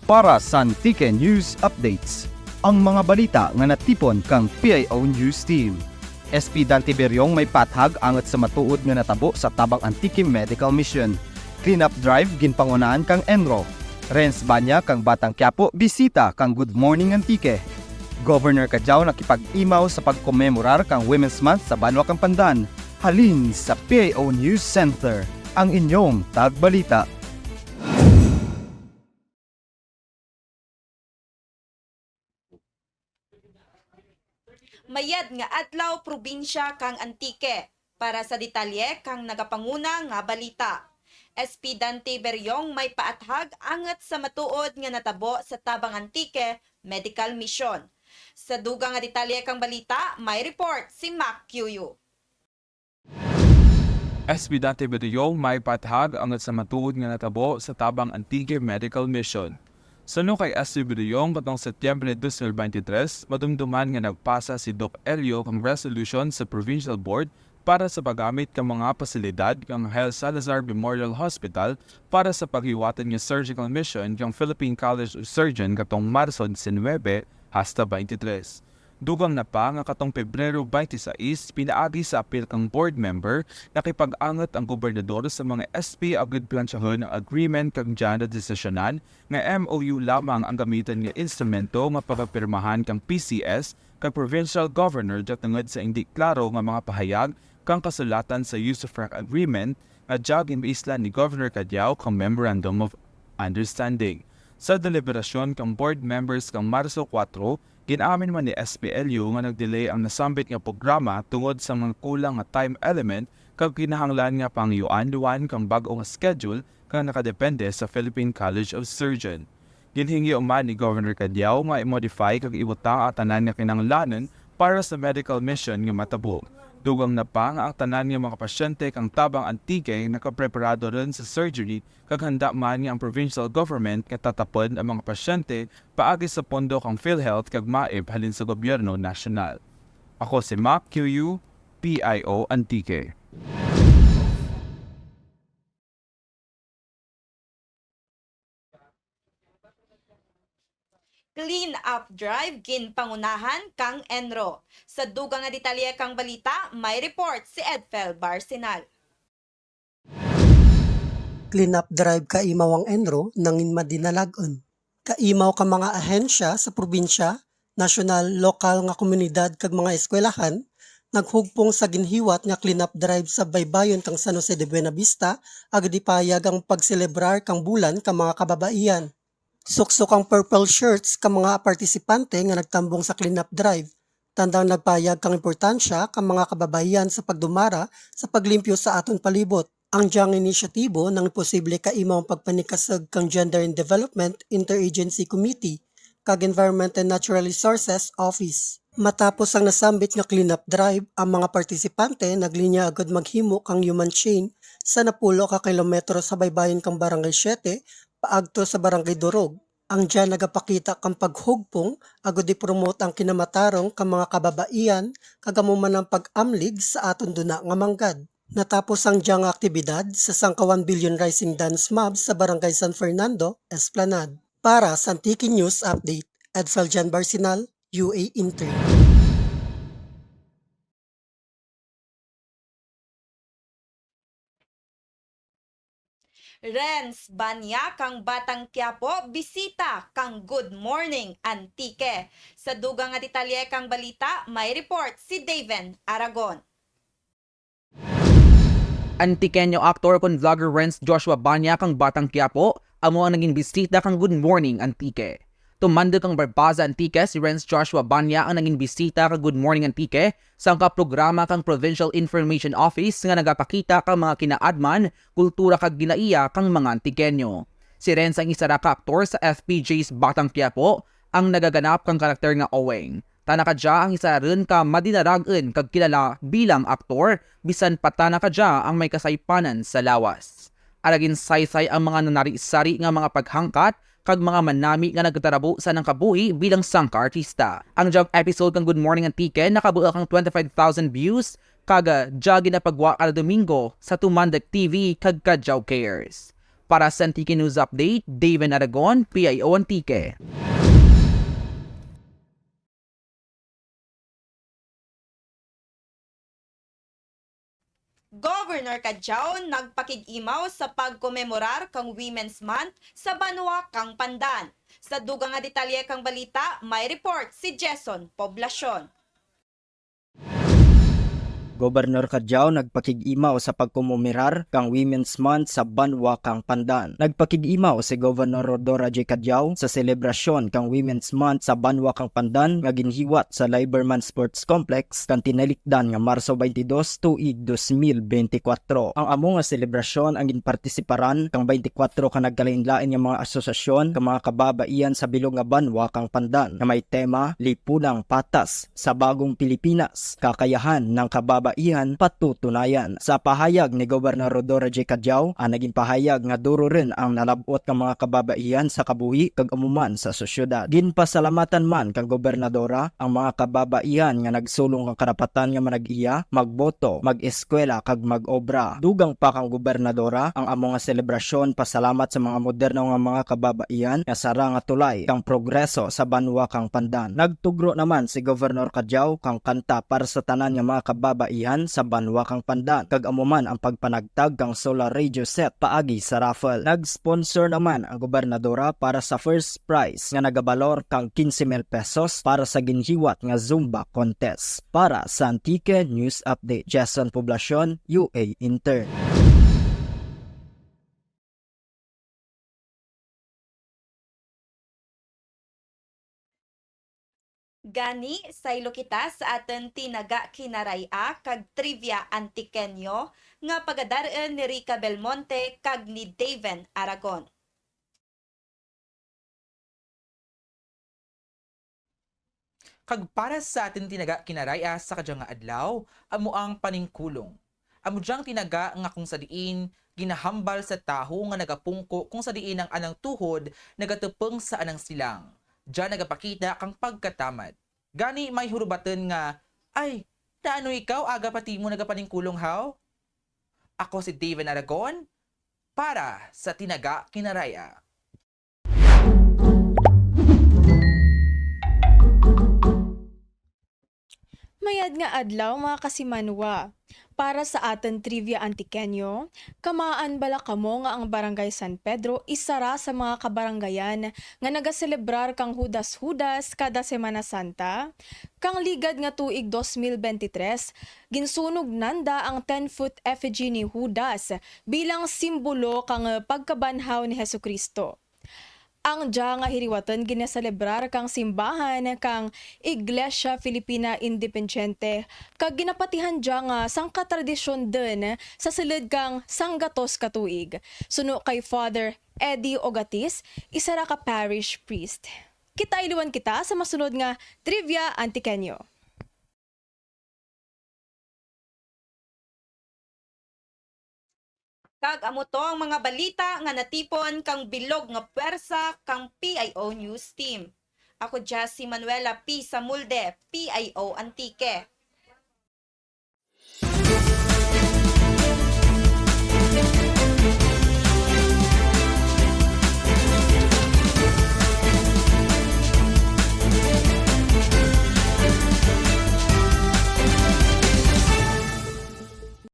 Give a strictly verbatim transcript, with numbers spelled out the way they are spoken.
Para sa Antique News Updates, ang mga balita nga natipon kang P I O News Team. S P Dante Beriong may paathag angut sa matuod nga natabo sa Tabang Antique Medical Mission. Clean-up drive ginpangunahan kang ENRO. Renz Banya kang Batang Quiapo bisita kang Good Morning Antique. Governor Cadiao nakipag-imaw sa pagkomemorar kang Women's Month sa banwa kang Pandan. Halin sa P I O News Center, ang inyong tagbalita. Mayad nga adlaw, probinsya kang Antique. Para sa detalye kang nagapanguna nga balita. S P Dante Beriong may paathag angut sa matuod nga natabo sa Tabang Antique Medical Mission. Sa dugang nga detalye kang balita, may report si Mac Cuyo. S P Dante Beriong may paathag angut sa matuod nga natabo sa Tabang Antique Medical Mission. Suno kay S P Beriong, katong Setyembre dos mil beintitrés, madumduman nga nagpasa si Doc Elio kang resolution sa Provincial Board para sa paggamit kang mga pasilidad kang Hel Salazar Memorial Hospital para sa paghiwatan nga surgical mission kang Philippine College of Surgeon katong Marso disinuybe hasta beintitrés. Dugang na pa nga katong Pebrero beintisais, pinaagi sa apil kang board member, nakipag-angut ang gobernador sa mga S P agud plansyahun ang agreement kag dyan nadesisyonan nga M O U lamang ang gamiton nga instrumento nga pagapirmahan kang P C S kag provincial governor dya tungud sa indi klaro nga mga pahayag kang kasulatan sa usufruct agreement nga dya ginbaislan ni Governor Cadiao kang Memorandum of Understanding. Sa deliberasyon kang board members kang Marso kuwatro, gin-amin man ni S P Elio nga nag-delay ang nasambit nga programa tungod sa mga kulang nga time element kag kinahanglan nga pangayuan liwan kang bag-o nga schedule kang nakadepende sa Philippine College of Surgeon. Ginhingyo man ni Governor Cadiao nga i-modify kag ibutang ang tanan nga kinahanglanun para sa medical mission nga matabo. Dugang na pa nga ang tanan nga mga pasyente kang Tabang Antique nakapreparado run sa surgery kag handa man nga ang provincial government nga tatapun ang mga pasyente paagi sa pondo kang PhilHealth kag MAIP halin sa gobyerno nasyonal. Ako si Mac Cuyo, P I O Antique. Clean-up drive ginpangunahan kang ENRO. Sa dugang nga detalye kang balita, may report si Edfel Barcinal. Clean-up drive kaimaw ang ENRO nangin madinalag-un. Kaimaw ka mga ahensya sa probinsya, nasyonal, lokal nga komunidad kag mga eskwelahan, naghugpong sa ginhiwat nga clean-up drive sa baybayon kang San Jose de Buenavista, agud ipahayag ang pagselebrar kang bulan ka mga kababaihan. Suksok ang purple shirts ka mga partisipante nga nagtambong sa clean-up drive, tandang nagpahayag kang importansya ka mga kababaihan sa pagdumara sa paglimpyo sa atun palibot. Ang dyang inisyatibo nangin posible kaimaw ang pagpanikasug kang Gender and Development Interagency Committee kag Environment and Natural Resources Office. Matapos ang nasambit nga clean-up drive, ang mga partisipante naglinya agud maghimo kang human chain sa napulo ka kilometro sa baybayon kang Barangay Siete paagto sa Barangay Durog. Ang dya nagapakita kang paghugpong agud i-promote ang kinamatarong kang mga kababaihan kag amo man ang pag-amlig sa atun duna nga manggad. Natapos ang dya nga aktibidad sa sangka One Billion Rising Dance Mob sa Barangay San Fernando, Esplanade. Para sa Antique News Update, Edfel Jan Barcinal, U A Intern. Renz Banya kang Batang Quiapo bisita kang Good Morning Antique. Sa dugang nga detalye kang balita, may report si Daven Aragon. Antiqueño actor kon vlogger Renz Joshua Banya kang Batang Quiapo, amo ang nangin bisita kang Good Morning Antique. Tumandok kang Barbaza, Antique, si Renz Joshua Banya ang nangin bisita kang Good Morning Antique, sangka programa kang Provincial Information Office nga nagapakita kang mga kinaadman, kultura kag ginaiya kang mga Antiqueño. Si Renz ang isara ka aktor sa F P J's Batang Quiapo, ang nagaganap kang karakter nga Oweng. Tana kadya ang isara run ka madinarag-un kag kilala bilang aktor, bisan pa tana kadya ang may kasaypanan sa lawas. Ara ginsaysay ang mga nanari-sari nga mga paghangkat kag mga manami nga nagtarabo sa anang kabuhi bilang sangka artista. Ang dyang episode kang Good Morning Antique nakabuul kang twenty-five thousand views, kag, ah, dya ginapagwa kada Domingo sa Tumandok T V kag Cadiao Cares. Para sa Antique News Update, Daven Aragon, P I O Antique. Governor Cadiao nagpakig-imaw sa pagkomemorar kang Women's Month sa banwa kang Pandan. Sa dugang nga detalye kang balita, may report si Jason Poblacion. Gobernador Cadiao nagpakig-imaw sa pagkomemorar kang Women's Month sa banwa kang Pandan. Nagpakig-imaw si Gobernador Rhodora J. Cadiao sa selebrasyon kang Women's Month sa banwa kang Pandan nga ginhiwat sa Liberman Sports Complex kang tinalikdan nga Marso baynte dos, tuig dos mil baynte kwatro. Ang amo nga selebrasyon ang ginpartisiparan kang baynte kwatro ka nagkalain-lain nga mga asosasyon kang mga kababaihan sa bilog nga banwa kang Pandan nga may tema, Lipunang Patas sa Bagong Pilipinas, Kakayahan ng Kababaihan Patutunayan. Sa pahayag ni Gobernador Rhodora J. Cadiao, ang naging pahayag nga duro run ang nalab-ot kang mga kababaihan sa kabuhi kag amo man sa sosyedad. Ginpasalamatan man kang gobernadora ang mga kababaihan nga nagsulong kang karapatan nga manag-iya, magboto, mag-eskwela, kag mag-obra. Dugang pa kang gobernadora, ang amo nga selebrasyon pasalamat sa mga moderno nga mga kababaihan nga sara nga tulay kang progreso sa banwa kang Pandan. Nagtugro naman si Gobernador Cadiao kang kanta para sa tanan nga mga kababaihan sa banwa kang Pandan, kag amo man ang pagpanagtag kang solar radio set paagi sa raffle. Nag-sponsor naman ang gobernadora para sa first prize nga nagabalor kang kinse mil pesos para sa ginhiwat nga Zumba contest. Para sa Antique News Update, Jason Poblacion, U A Intern. Gani, saylo kita sa atun Tinaga Kinaray-a kag Trivia Antiqueño nga pagadar-un ni Rica Belmonte kag ni Daven Aragon. Kag para sa atun Tinaga Kinaray-a sa kadya nga adlaw, amo ang paningkulong. Amo dyang tinaga nga kung sa diin ginahambal sa tawo nga nagapungko kung sa diin ang anang tuhod nagatupung sa anang silang. Dya nagapakita kang pagkatamad. Gani may hurubatun nga, "Ay, naano ikaw aga pa timo nagapaningkulong haw?" Ako si Daven Aragon, para sa Tinaga Kinaray-a. Mayad nga adlaw, mga kasimanwa. Para sa atun Trivia Antiqueño, kamaan bala kamo nga ang Barangay San Pedro isara sa mga kabarangayan nga nagaselebrar kang Judas-Judas kada Semana Santa? Kang ligad nga tuig dos mil bente tres, ginsunog nanda ang ten-foot effigy ni Judas bilang simbolo kang pagkabanhaw ni Jesucristo. Ang dya nga hiriwatun ginaselebrar kang simbahan kang Iglesia Filipina Independiente, kag ginapatihan dya nga sangka tradisyon dun sa sulud kang sanggatos ka tuig. Suno kay Father Eddie Ogatis, isara ka parish priest. Kita ay liwan kita sa masunod nga Trivia Antiqueño. Kag amo to ang mga balita nga natipon kang bilog nga pwersa kang P I O News Team. Ako dya si Manuela P. Samulde, P I O Antique.